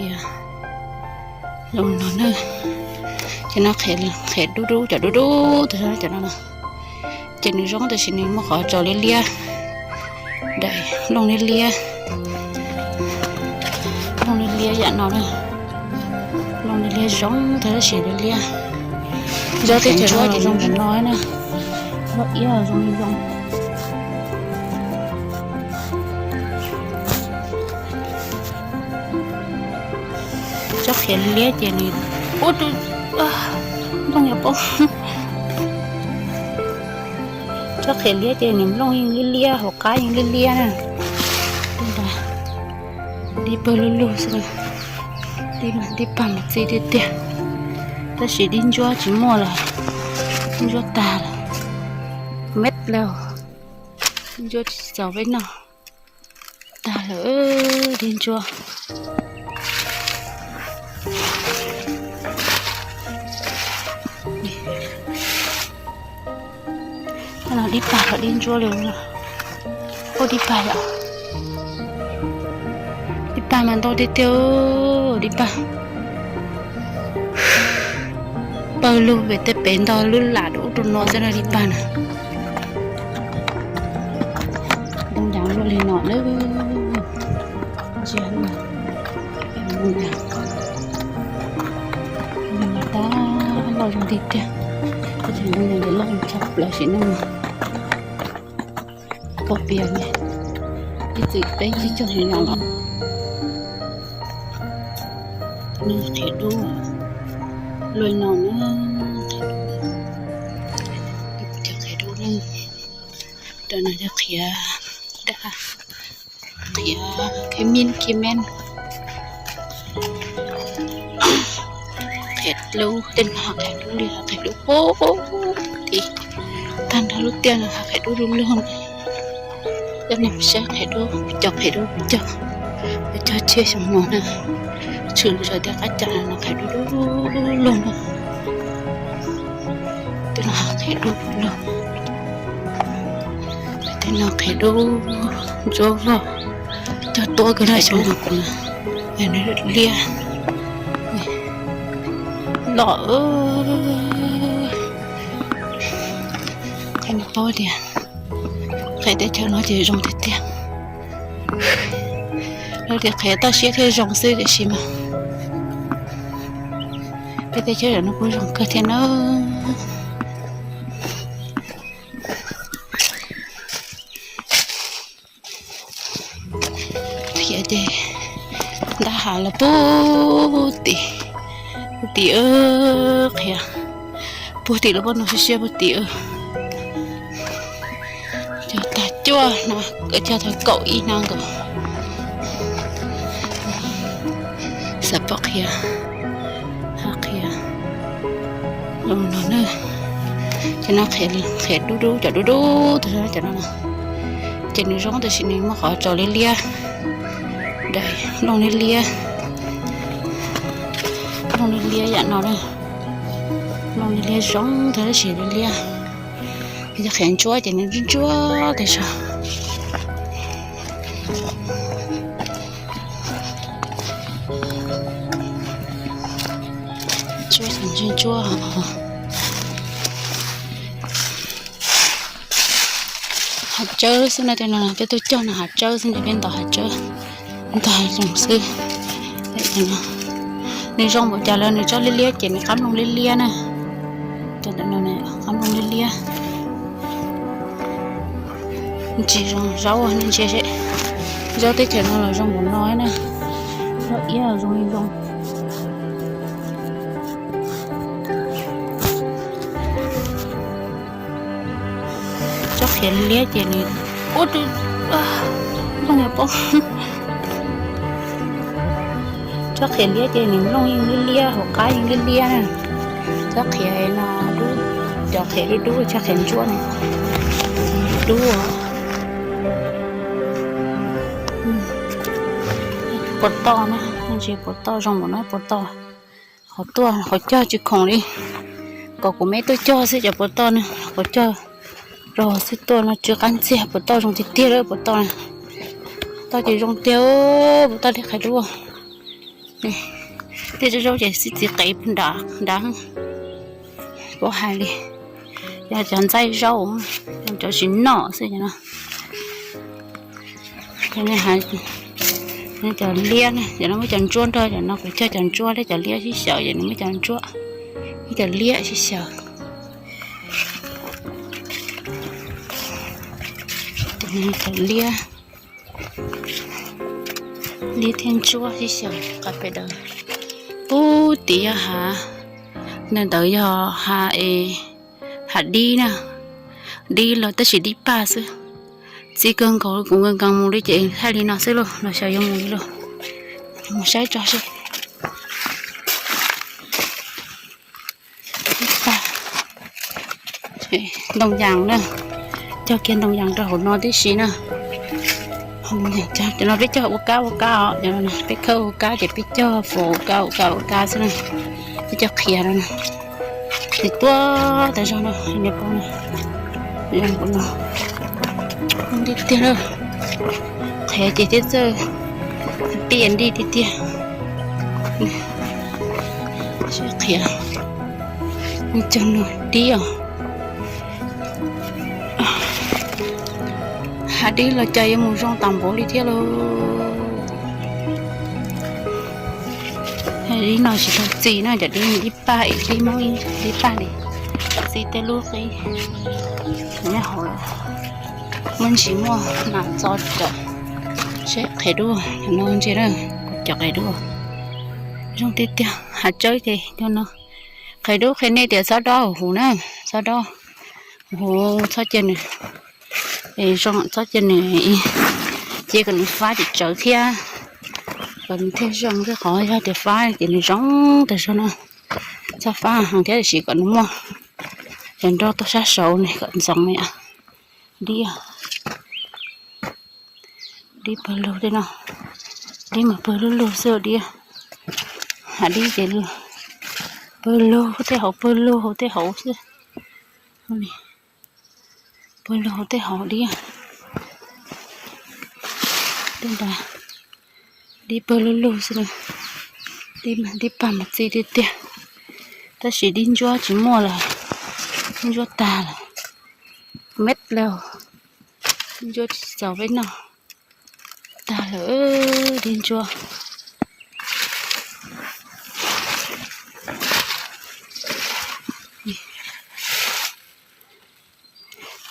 Qhia zoo no na, ces no qhia dub dub cov dub dub tas cov no na. Ces nws zoo tab sis nws muaj qhov tsaus liab liab, daim looj liab liab, looj liab liab yam no na, looj liab liab zoo tab sis liab liab. Tsob teb chaws no zoo no na, loj iab zoo li zoo. Tsob qhiav liab ces nws, ub, nplooj yog poob. Tsob qhiav liab ces nws nplooj yeej liab liab, hauv qab yeej liab liab na. Dib pawg lug lug xwb, dib pag mas txi tiag tiag, tab sis dib ntsuab tsis muaj lawm, dib ntsuab tag lawm, me lawm, dib ntsuab tsis txaus peb noj, tag lawm dib ntsuab. Dib pag los dib ntsuab li, ua dib pag yom, dib pag mas ntau tiag tiag, dib pag pawg lug pem tej pem ntog lub lam rau ub rau no xwb na dib pag na. Ntoo yam luaj li no lawm, ntsia ntoo yam, ntoo yam tab loj zoo tiag tiag, tab sis ntoo yam ces loj tshaj plaws sim neej no. Pog pias ne, ib txwm peb tsib caug ntoo yam los. Nws qhiav dub luaj no na, cov qhiav dub na, cov no cov qhiav daj, qhiav khib min khib men, qhiav dub, tej no qhiav dub li qhiav dub poob tim, tag nrho lub tiaj no qhiav dub dub lug. Coj nej mus saib qhiav dub, cov qhiav dub cog, cog tsiaj xyoo no na, tshwm zom tias qab cas no qhiav dub dub lug na. Tej no qhiav dub lug, tej no qhiav dub ntsuab vog, cog tuab kawg na xyoo no kuv na. Nws liab loj, qhia nej paub tias qhia teb chaws no ces zoo tiag tiag. Lawv tias qhia toj siab thiaj zoo xwb tiam sis mas peb teb chaws no kuj zoo kawg thiab na. Qhia ces ntab hav los puag tim, puag tim, qhia puag tim los poj no siab siab puag tim. Cog tag cuaj no, cog tag kaum ib no nkaus. Xav pom qhia, qhia zoo no na. Ces no qhia dub dub cov dub dub tas cov no na. Ces nws zoo tab sis nws muaj qhov tsaus liab liab, daim looj liab liab, looj liab liab yam no na, looj liab liab zoo tab sis liab liab. Yog qhiav ntsuab ces nws ntsuab ntsuab tas zog. Ntsuab ces ntsuab ntsuab. Hav tsawb xwb na, tej no peb tuaj cog no hav tsawb xwb na, peb ntov hav tsawb, ntog zoo xwb. Nws zoo npaum cas los nws tsob liab liab ces nws qab nplooj liab liab na. Cov ntawm no qab nplooj liab liab. Ntsis zoo zaub, nej ntsia seb, zaub teb chaws no los zoo npaum no na, zaub iab zoo li zoo. Tsob qhiav liab ces nws, ub, nplooj yog poob. Tsob qhiav liab ces nws nplooj yeej liab liab, hauv qab yeej liab liab na. Tsob qhiav no dub, cov qhiav dub dub, tsob qhiav ntsuab no dub. Puas toj na, ntsis puas toj zoo npaum no puas toj. Qhov tuaj qhov cog tsis khoom li, kom kuv me tuaj cog xwb cov puas toj na, qhov cog rog xwb tuaj no tsw qab ntxiag, puas toj zoo tiag tiag lawm puas toj na. Toj ces zoo tiag, puas toj li qhiav dub. Tej zaub zaub ces xib txiv qev nrad nrad, puab hais li, yog cov ntxaib zaub, cov tsis noj xwb no. Cov liab, cov no muab cov ntsuab nrog, cov no kuv cog cov ntsuab thiab cov liab sib xyaw, cov no muab cov ntsuab, ib cov liab sib xyaw. Cov liab, liab thiab ntsuab sib xyaw qas pem daws. Pub tim yog hav, ntawd yog hav es, hav dib na, dib los tab sis dib pag xwb. Txiv kawg nkaus kuv nkees nkees mus li ces thaij li no xwb lauj, los xyov yuav mus li lauj. Mus saib tso seb. Ntoo yas na, cog kiag ntoo yas rau hauv no tib si na. Cov no peb cog ua kab ua kab os, peb khawb ua kab ces peb cog faus ua kab ua kab ua kab xwb na. Peb cog qhiav no na, ces tuaj tas zog no, nti tiag na, qhiav ces thiab txawj tiaj nti tiag tiag. Qhiav, cog no dib os. Hav dib los cas yuav mus zoo tas npaum li thiab lauj. Dib no tsis tau txi na, cov dib, dib pag, dib Hmoob dib pag li, txi tej lub qib, nyob hauv lawm. Muaj ntsis muaj nas txo rau, seb qhiav dub no ntse na, cov qhiav dub zoo tiag tiag. Hav tsawb ces cog no, qhiav dub qhia nej tias txhob dob huv na, txhob dob huv, txhob cia nws zoo, txhob cia nws, cia kom nws fab tsawv tsawv thiab, kom nws thiaj zoo. Tej qhov yog tias fab ces nws zoo tas zog no, txhob fab heev thiab, tiam sis kom nws muaj cov nroj tuaj sab saud ne kom ntxoov li. Dib, dib pawg lug tej no, dib mas pawg lug lug xwb dib. Hav dib ces pawg lug tej hauv, pawg lug hauv tej hauv xwb. Pawg lug hauv tej hauv dib. Tej nrad dib pawg lug lug xwb, dib pag mas txi tiag tiag, tab sis dib ntsuab tsis muaj lawm, dib ntsuab tag lawm, me lawm, dib ntsuab tsis txaus peb noj, tag lawm dib ntsuab.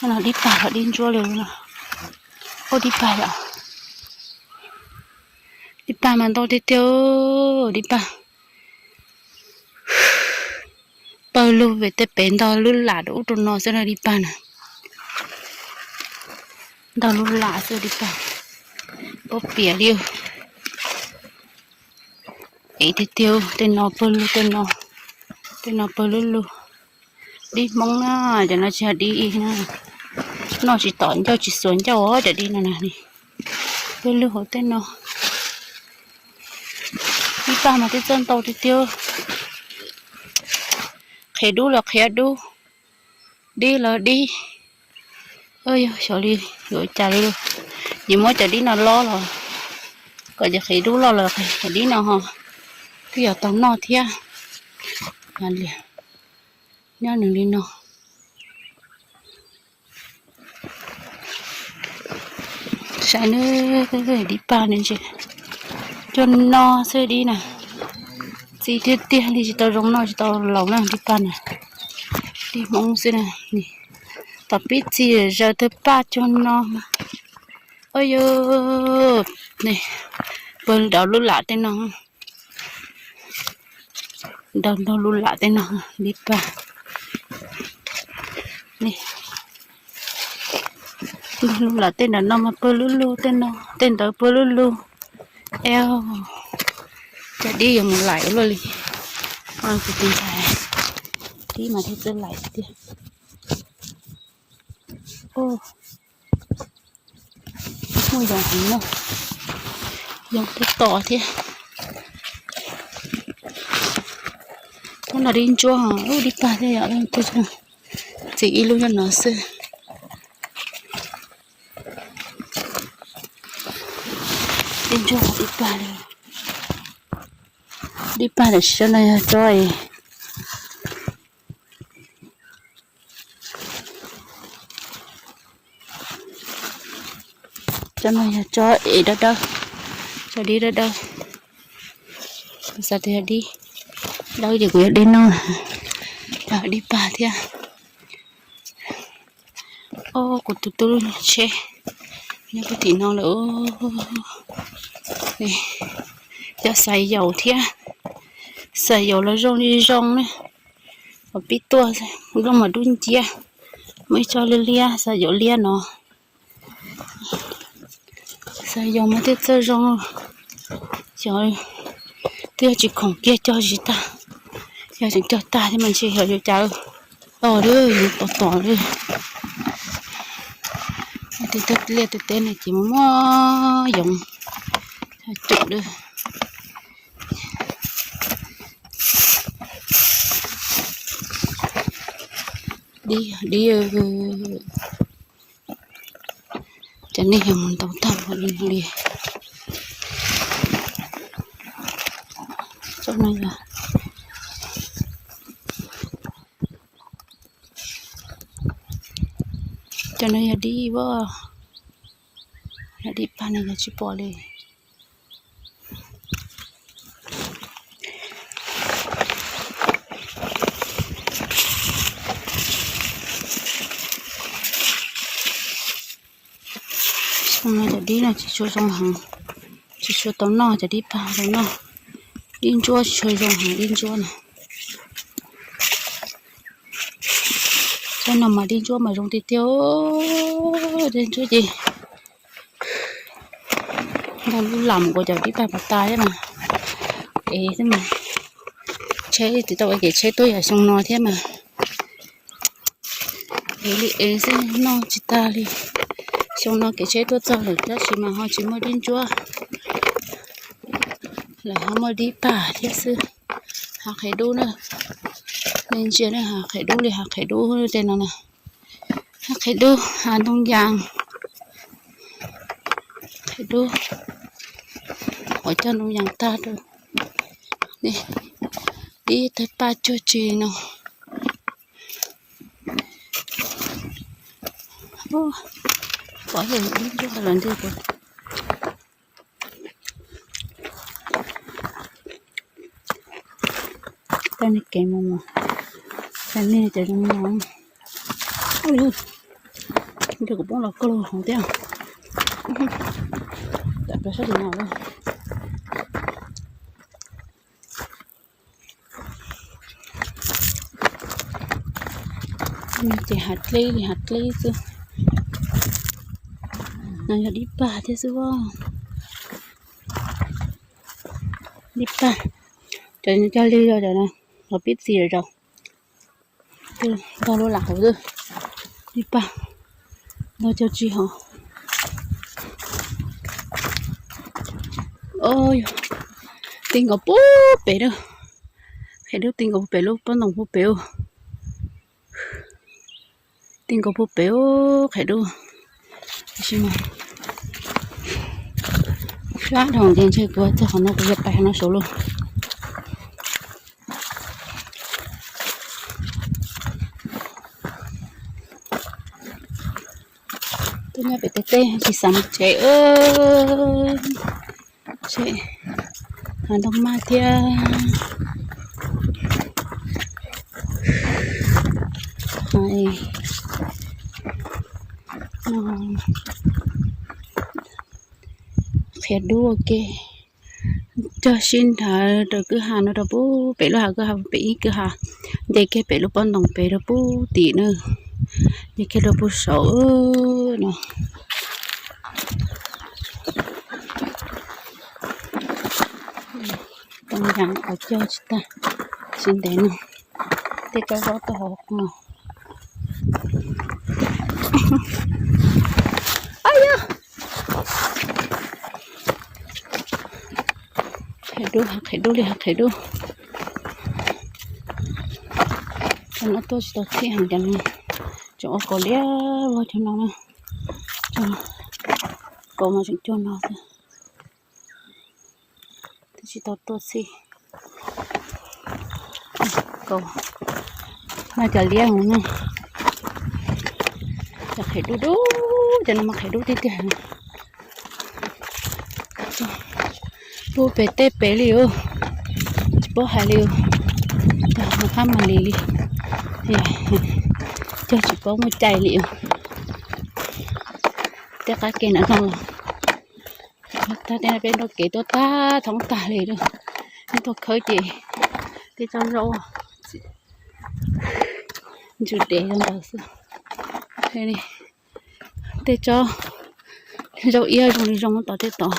No dib pag los dib ntsuab li no. Ua dib pag yom. Dib pag mas ntau tiag tiag, dib pag. Pawg lug vim tej pem ntog lub lam rau ub rau no xwb na dib pag na. Ntog lub lam xwb dib pag. Pab piam li. Ev tiag tiag, tej no pawg lug, tej no pawg lug lug. Dib Hmoob na, cov no tsis yog dib ib na. Noj tsis tom ncauj tsis xuas ncauj os cov dib no na. Pawg lug hauv tej no. Dib pag mas twb txawj ntau tiag tiag. Qhiav dub los qhiav dub, dib los dib. Yog xyov li yuav cas li. Yuav muab cov dib no lob los, kom cov qhiav dub loj los cov dib no ho twb yog tau noj thiab. Nyob nws li no. Saib na, dib pag ne ntse, cua no xwb dib na. Txi tiag tiag li, tsis tau zoo noj tsis tau laus na dib pag na. Dib Hmoob xwb na. Tom pib txi zaws tawg paj cua no. Ua yog, pawg nrog lub lam tej no, nrog nrog lub lam tej no, dib pag. Nrog lub lam tej nram no mas pawg lug lug tej no, tej ntawd pawg lug lug. Eo, cov dib yuav mus laim ua luaj li. Kuv tus ntxhais dib mas thiaj txawj laim tiag. Muaj yoov heev na, yoov tub tom thiab. Tab no dib ntsuab, dib pag thiab yom, txi ib lub nyob no xwb. Dib ntsuab dib pag li. Dib pag tam sim no yog tsob es, tsob no yog tsob es dawb dawb, tsob dib dawb dawb. Kuv xav tias yog dib dawb ces kuv yuav de noj, yog dib pag thiab. Os, kuv tus tub tsheb nyob puag tim no lawm. Cov xav yaum thiab, xav yaum los zoo li zoo na. Os, pib tuaj, nplooj mas dub nciab, muaj ib tsob liab liab, xav yaum liab no. Xav yaum mas thiaj txawj zoo, xyov twb yog tsis khoom kiag cog tsis tag, yog tseem cog tag thiab mas ntshe xyov yuav cas. Tos lawm, tos tos lawm. Tej liaj tej teb no ces muaj muaj yoov, cog cum lawm. Dib, dib. Cov nej yog mus ntaus tag npaum li li. Tsob no yog, cov no yog dib as, yog dib pag no yog tsis pom li. Xyoo no cov dib no tsis tshua zoo heev, tsis tshua tau noj, cov dib pag tau noj. Dib ntsuab tsis tshua zoo heev, dib ntsuab no. Tsob no mas dib ntsuab mas zoo tiag tiag, dib ntsuab ces ntau lub lam nkaus cov dib pag puas tas thiab mas. Ev xwb mas, tsheb tsis tau ua kev tsheb tuaj yam xyoo no thiab mas. Ev li ev xwb, noj tsis tag li. Xyoo no kev tsheb tuaj txog lawm tab sis mas ho tsis muaj dib ntsuab, lawv ho muaj dib pag thiab xwb. Hav qhiav dub na, nej ntsia na, hav qhiav dub li hav qhiav dub tej no na. Hav qhiav dub, hav ntoo yas, qhiav dub, uas cog ntoo yas tag rau. Dib tawg paj cuag tsi no. Pom dib ntsuab los ntej puas. Taj nej kev mus mus, taj nej cov zoo no. Ua li, nrog kuv poob los koj los hauv thiab. Tam plaws sab tim no lawm. Ces hav dleb li hav dleb xwb. No yog dib pag thiab xwb as. Dib pag, cov cog li cov no, los pib txiv zaum. Ntog lub lam hauv xwb, dib pag, ntog cog tsis hov. Yog ti nkaus puag pem lawm. Qhiav dub ti nkaus puag pem lub pob ntoos puag pem. Ti nkaus puag pem qhiav dub. Tab sis mas sab dhau ces ntshe kuv txog qhov no kuv yuav pais hauv no saud lauj. Tuaj nyob pem teb teb tsis xav mus tsev. Hav ntoo maj thiab. Qhiav dub ua ke. Cog sib nrhav rau kwj ha no rau puag pem lub hav kwj ha, pem ib kwj ha, nce kiag pem lub pob ntoos pem rau puag tim na, nce kiag rau puag saud no. Ntoo yas uas cog tsis tag, tsis ntev no, tej kab zaub tuaj hauv no. Ab yog qhiav dub, hav qhiav dub li hav qhiav dub. Cov no tuaj tsis tau txhij heev, cov no tseem ua kaus liab vog cov no na. Kaus mas tseem cuag no xwb, twb tsis tau tuaj txhij. Tos, no cov liab no, cov qhiav dub dub, cov no mas qhiav dub tiag tiag. Pub pem tej pem li os, tsis paub hais li os, cog qab mas li li, cog tsis paub muaj cai li os. Tej qab kev ntawm no los, tag tej no peb nrog kev tuaj tag thoob tag li lawm. Peb tuaj khawb ces tej tsob zaub ntsws dev rau ntawd xwb. Tej tsob zaub iab zoo li zoo tod tej tod.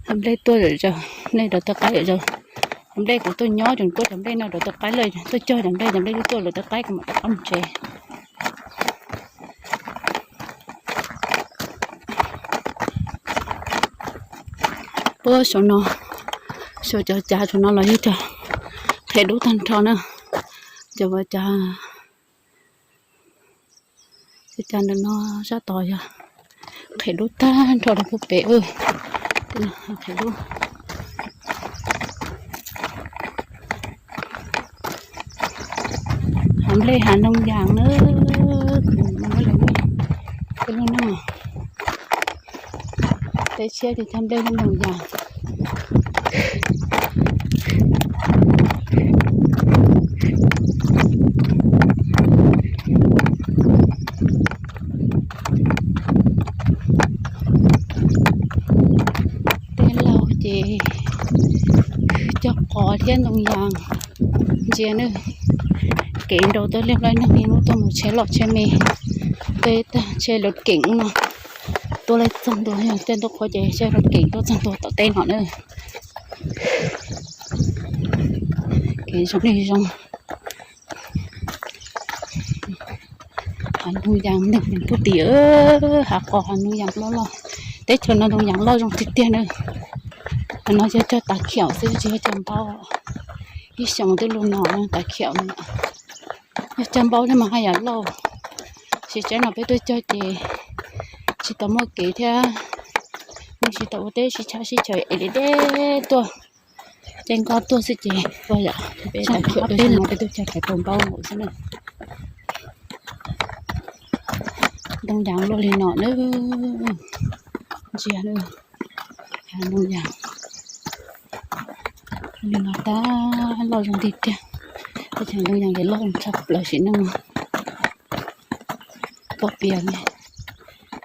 Cov nplej tuaj zom zaws, nplej rov tawg qaib zom zaws. Cov nplej kuv tuaj nyob tseem tuaj cov nplej no rov tawg qaib lawm, tuaj cog cov nplej, cov nplej tuaj rov tawg qaib kuv mam rov qab mus tsev. Puag saum no, saum cov cav saum no los yog cov qhiav dub tag nrho na. Cov, cov, cov cav ntawm no sab tod yog qhiav dub tag nrho rau puag pem. Qhiav dub. Hav nplej hav ntoo yas na, kuv mus muab lawv tej lub neej teb tshiab ces cog nplej hav ntoo yas. Tej laug ces cog qos thiab ntoo yas ntsia na. Kev nraud tuaj liaj nplaj neeg li lub tuaj mus tsheb loj tsheb me, tej tag tsheb lawv keem no tuaj laij txog ntua, yog tej ntuj qhuav ces tsheb lawv keem tuaj txog ntua tom teb no na. Kev zoo li zoo. Hav ntoo yas ntawm pub tim, hav qos hav ntoo yas loj loj. Teb chaws no ntoo yas loj zoo tiag tiag na. Qhov no yog cog tav khiaum xwb tsis yog cog npaub. Ib xyoos twb lug no tav khiaum no. Yog cog npaub thiab mas haj yam loj. Tab sis tsaib no peb tuaj cog ces tsis tau muaj kev thiab, tsis tau ua teb sib tshab sib chaws es deb deb tuaj, caij nkoj tuaj xwb ces ua yam peb tav khiaum tuaj xwb no peb tuaj cog cov tau npaub nkaus xwb na. Ntoo yas luaj li no na, ntsia na, ntoo yas li no tag loj zoo tiag tiag. Tej ntoo yas ces loj tshaj plaws sim neej. Pom piav li,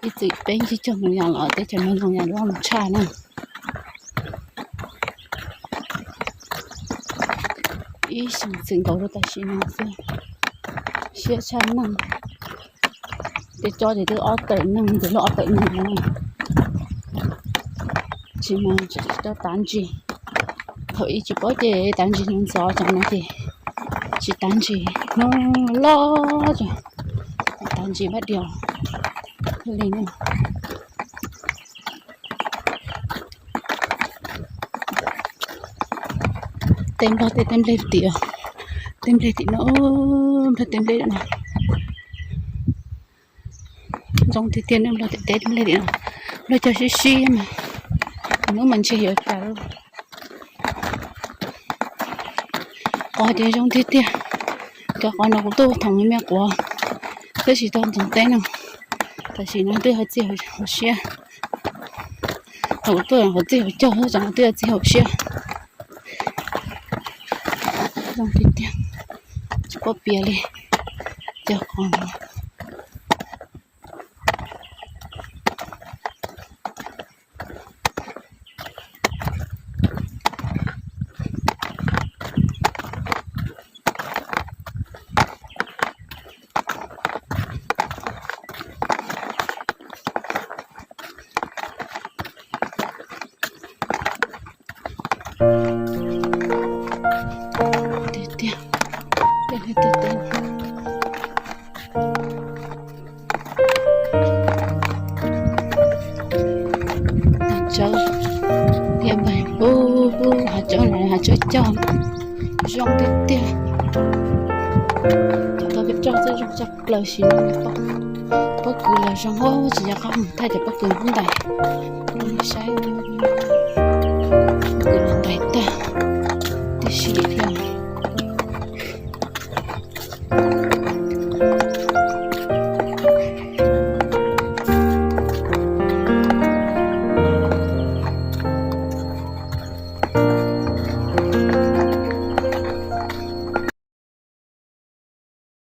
ib txwm peb tsis cog ntoo yas los teb chaws no ntoo yas loj tshaj na. Ib xyoos txwm nkaus rau tam sim no xwb, siab tshaj neej. Tej tsob ces twb ob tawm neeg ntxiv lub ob tawm neeg no. Tsis mas tsis tau tav ntsis, thaum ub tsis paub ces tav ntsis ntxov ntxov no ces tsis tav ntsis, hnub loj tso, tav ntsis npaj dios li na. Tej nplog tej teb nplej tim, tej nplej tim no, nplog tej nplej no zoo tiag tiag, nplog tej teb nplej tim no, nplog cog sib sib mas, hnub mas ntshe yuav tas. Qos ces zoo tiag tiag, cov qos no kuv tuaj thaum me me quav, twb tsis tau ntxoov teb no, tam sim no twb ho txi hauv siab. Thaum kuv tuaj ho txi hauv caug, thaum no twb ho txi hauv siab. Zoo tiag tiag, tsis paub piav li, cov qos no. Tiag tiag, tej liaj tej teb. Hav tsawb, thiab npawg pub pub hav tsawb no, hav tsawb cog zoo tiag tiag. Cov tau peb cog xwb zoo tshaj plaws sim neej. Pob kws los zoo, tsis nco qab mus thaij cov pob kws ntawm ntais, saib pob kws los ntais tag.